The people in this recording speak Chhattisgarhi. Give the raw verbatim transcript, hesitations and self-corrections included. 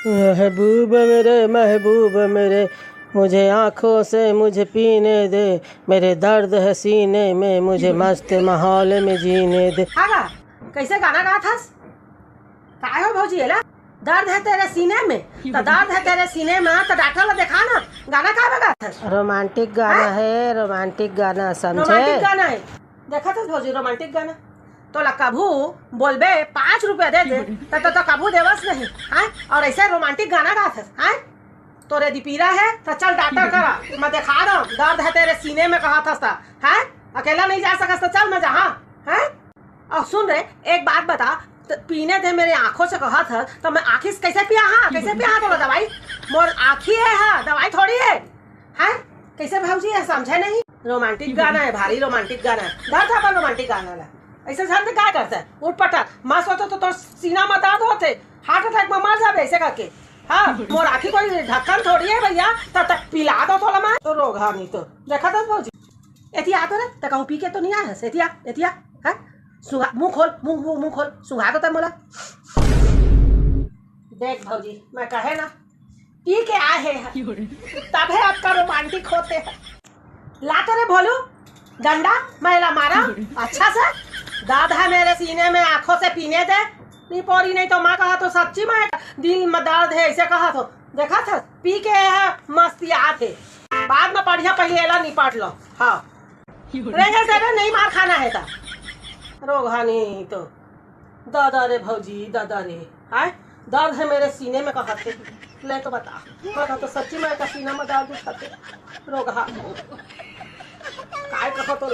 महबूब मेरे, महबूब मेरे, मुझे आंखों से मुझे पीने दे, मेरे दर्द है सीने में, मुझे मस्त माहौल में जीने दे। का गा? कैसे गाना गात हस? काय हो भौजी, एला दर्द है तेरे सीने में, तो दर्द है तेरे सीने में, तो डॉक्टर ला देखा ना। गाना का बगात हस? रोमांटिक गाना हाँ? है, रोमांटिक गाना, समझे? रोमांटिक गाना है। देखा था भौजी, रोमांटिक गाना। तो ला कभू बोलबे पाँच रुपया दे दे, तो, तो, तो कभू देवस नहीं। हाँ? और ऐसे रोमांटिक गाना गात हस, हाँ? तोरे दी पीरा है, तो चल डॉक्टर करा, मैं देखा दो, दर्द है तेरे सीने में, कहा था। हाँ? अकेला नहीं जा सकस, तो चल मैं जहाँ। हाँ? और सुन रे, एक बात बता, तो पीने दे मेरे आंखों से, कहा था, तो मैं आँखी से कैसे पिया? हाँ, कैसे पिया? हाँ, तो दवाई मोर आँखी है, हाँ, दवाई थोड़ी है। हाँ? कैसे भौजी है, समझे नहीं? रोमांटिक गाना है, भारी रोमांटिक गाना है। धर था अपन रोमांटिक गाना ला। ऐसे झंड का करता है? उठ पटा, मस्त होता तो तोर सीना में दर्द होते, हार्ट अटैक में मर जाबे ऐसे करके। हाँ, मोर आँखी कोई ढक्कन थोड़ी है भैया, तब तक पिला दो तोला मैं। तो रोगहा नहीं तो। देखा था भौजी? एतिया तो रे, त कहूँ पी के तो नहीं आया है, एतिया, एतिया, है? सुंघा, मुंह खोल, मुंह, मुंह, मुंह खोल, सुंघा तो तब मोला। देख भौजी, मैं कहे ना, पी के आए हैं, तब है आपका रोमांटिक होते हैं। ला तो रे भोलू, डंडा, मैं ला मारा, अच्छा से। दर्द है मेरे सीने में, आंखों से पीने दे। नहीं पौड़ी नहीं तो मैं कहा तो सच्ची में दिल में दर्द है, ऐसे कहा तो। देखा था, पी के है, मस्ती आत है। बाद में बढ़िया पहले एला निपट लो। हाँ। रेंगे से नहीं मार खाना है ता। रोगहा नहीं तो। दादा रे भौजी, दादा रे। हाय, दर्द है मेरे सीने में, कहा थे। ले तो बता, बता तो सच्ची में का सीना में दर्द उठाते। रोगहा। काय कहा तो